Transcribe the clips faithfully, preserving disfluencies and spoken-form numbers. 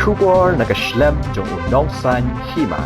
Khubor na ka shlem jong u nongsan hima.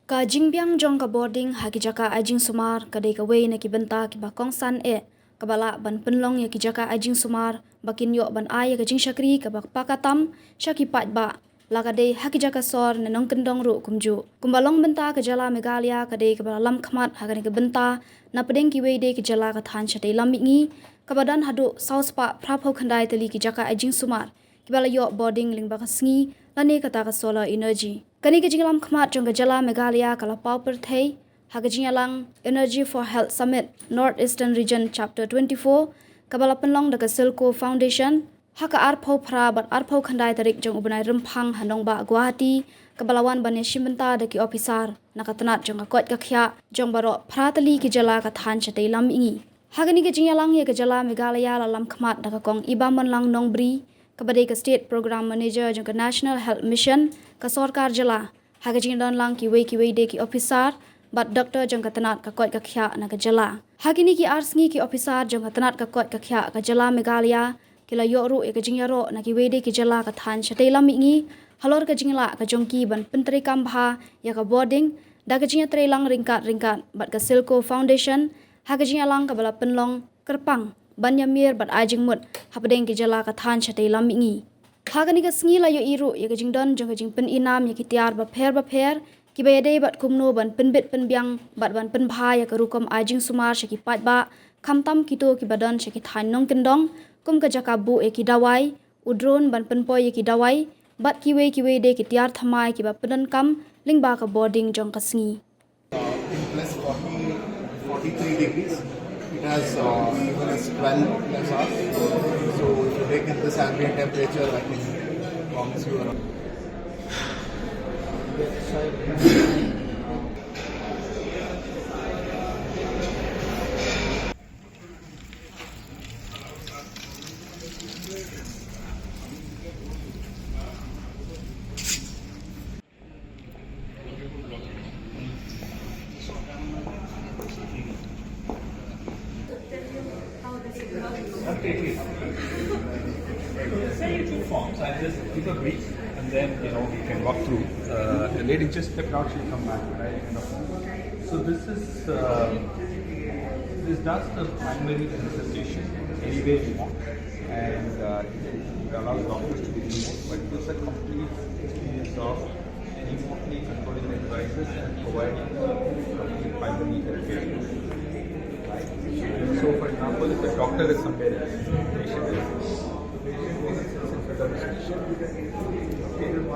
Ka jingbiang jong ka boarding ha ki jaka ai jingsumar ka dei kawei na ki bynta kiba kongsan eh, kaba lah ban pynlong ïa ki jaka ai jingsumar ba kin ïoh ban ai ïa ka jingshakri kaba paka tam sha ki paidbah, la ka dei ha ki jaka sor ne nongkyndong ruh kumjuh. Kumba long bynta, ka jylla Meghalaya ka dei kaba la lam khmat ha kane ka bynta napdeng kiwei de ki jylla ka thaiñ shatei lam mihngi, kaba don haduh saw spah phra phew khyndai tylli ki jaka ai jingsumar kiba la ïoh boarding lyngba ka sngi lane kata ka solar energy. Kane ka jinglam khmat jong ka jylla Meghalaya ka la paw pyrthei ha ka jingïalang Energy for Health Summit North Eastern Region Chapter twenty-four, kaba la pynlong da ka Silco Foundation ha ka arphew phra bad arphew khyndai tarik jong u bnai Rymphang ha nongbah Guwahati, kaba la wan ban ïashim bynta da ki ophisar na ka tnat jong ka koit ka khiah jong baroh phra tylli ki jylla ka thaiñ shatei lam mihngi. Ha kane ka jingïalang ïa ka jylla Meghalaya la lam khmat da ka Kong Ibamonlang Nongbri, kaba dei ka State Program Manager jong ka National Health Mission ka sorkar jylla, ha ka jingdon lang kiwei kiwei de ki ophisar bad doktor jong ka tnat ka koit ka khiah na ka jylla. Ha kine ki ar sngi ki ophisar jong ka tnat ka koit ka khiah ka jylla Meghalaya ki la ïoh ruh ïa ka jingïaroh na kiwei de ki jylla ka thaiñ shatei lam mihngi halor ka jinglah ka jong ki ban pyntreikam bha ïa ka boarding da ka jingïatreilang ryngkat ryngkat bad ka Silco Foundation ha ka jingïalang kaba la pynlong kyrpang ban ïamir bad ai jingmut hapdeng ki jylla ka thaiñ shatei lam mihngi. Ha kane ka sngi la ïohi ruh ïa ka jingdon jong ka jingpyni nam ïa ki tiar bapher bapher kiba ïadei bad kumno ban pynbit pynbiang bad ban pynbha ïa ka rukom ai jingsumar sha ki paidbah, khamtam kito kiba don sha ki thaiñ nongkyndong, kum ka jaka buh ïa ki dawai, u drone ban pynpoi ïa ki dawai bad kiwei kiwei de ki tiar thymmai kiba pyndonkam lyngba ka boarding jong ka sngi. In plus forty, forty-three degrees. It has uh, even as twelve plus hours. So if you take in this ambient temperature, I can promise you around. I'll tell you two forms. I'll just give a brief and then, you know, we can walk through. Uh, the lady just stepped out, she'll come back, right? End of. So this is, uh, this does the primary consultation anywhere you want, and uh, it allows doctors to be removed, but it gives a complete experience of remotely controlling the devices and providing the complete primary healthcare. Right? So, for example, if the doctor is somewhere else, patient is, patient is in front of the patient.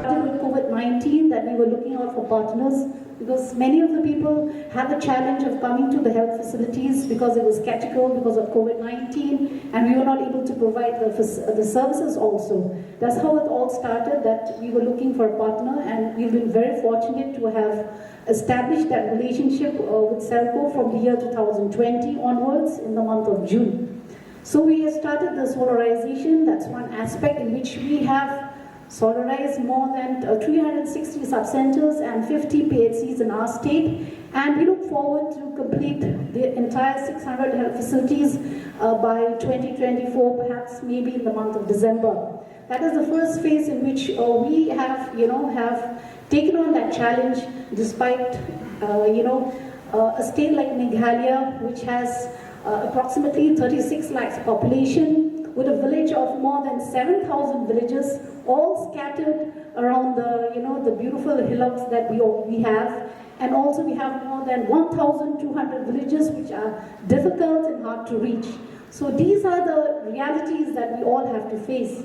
Started with COVID nineteen, that we were looking out for partners because many of the people had the challenge of coming to the health facilities because it was skeptical because of COVID nineteen, and we were not able to provide the, fac- the services also. That's how it all started, that we were looking for a partner, and we've been very fortunate to have established that relationship uh, with Selco from the year two thousand twenty onwards in the month of June. So we have started the solarization. That's one aspect in which we have solarized more than uh, three hundred sixty sub-centers and fifty P H Cs in our state. And we look forward to complete the entire six hundred health facilities uh, by twenty twenty-four, perhaps maybe in the month of December. That is the first phase in which uh, we have, you know, have taken on that challenge despite, uh, you know, uh, a state like Meghalaya, which has uh, approximately thirty-six lakhs population, with a village of more than seven thousand villages, all scattered around the, you know, the beautiful hillocks that we, all, we have. And also we have more than one thousand two hundred villages which are difficult and hard to reach. So these are the realities that we all have to face.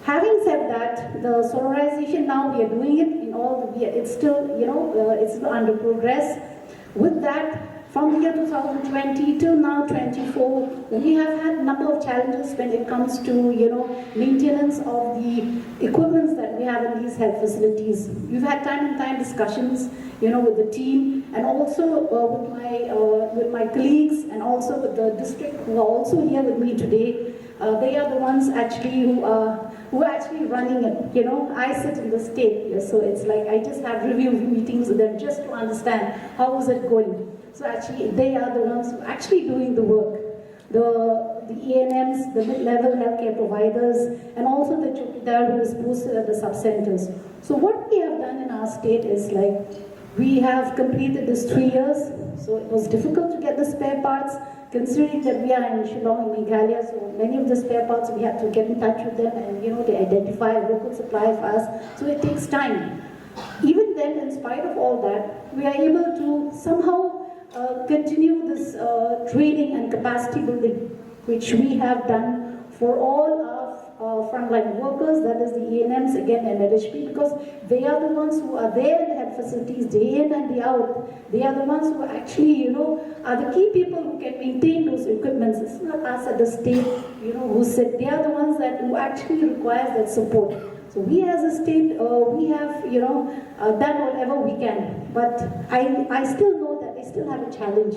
Having said that, the solarization now we are doing it in all the, we are, it's still, you know, uh, it's still under progress. With that, from the year two thousand twenty till now twenty-four, we have had a number of challenges when it comes to, you know, maintenance of the equipments that we have in these health facilities. We've had time and time discussions, you know, with the team and also uh, with my uh, with my colleagues and also with the district who are also here with me today. Uh, they are the ones actually who are who are actually running it. You know, I sit in the state, so it's like I just have review meetings with them just to understand how is it going. So actually, they are the ones who are actually doing the work. The the A N Ms, the mid-level healthcare providers, and also the chowkidar who is posted at the sub-centers. So what we have done in our state is, like, we have completed this three years, so it was difficult to get the spare parts, considering that we are in Shillong, in Meghalaya, so many of the spare parts we had to get in touch with them and, you know, they identify a local supplier for us, so it takes time. Even then, in spite of all that, we are able to somehow uh, continue this uh, training and capacity building, which we have done for all our uh, frontline workers, that is the A N Ms again and L H P, because they are the ones who are there in the health facilities day in and day out. They are the ones who actually, you know, are the key people who can maintain those equipments. It's not us at the state, you know, who sit. They are the ones that who actually requires that support. So we as a state, uh, we have, you know, uh, done whatever we can. But I, I still know that they still have a challenge.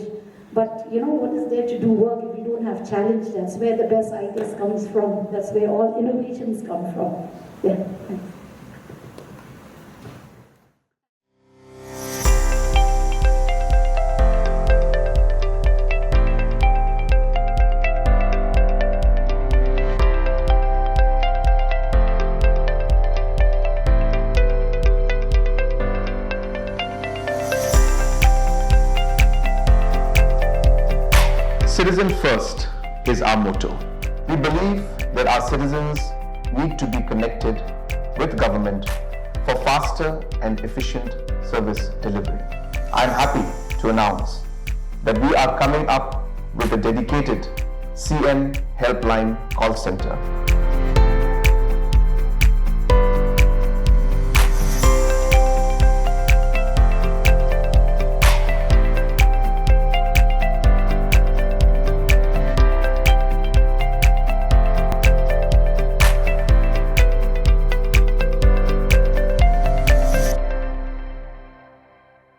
But, you know, what is there to do work if you don't have challenge? That's where the best ideas comes from. That's where all innovations come from. Yeah. Thanks. Citizen first is our motto. We believe that our citizens need to be connected with government for faster and efficient service delivery. I'm happy to announce that we are coming up with a dedicated C M Helpline call center.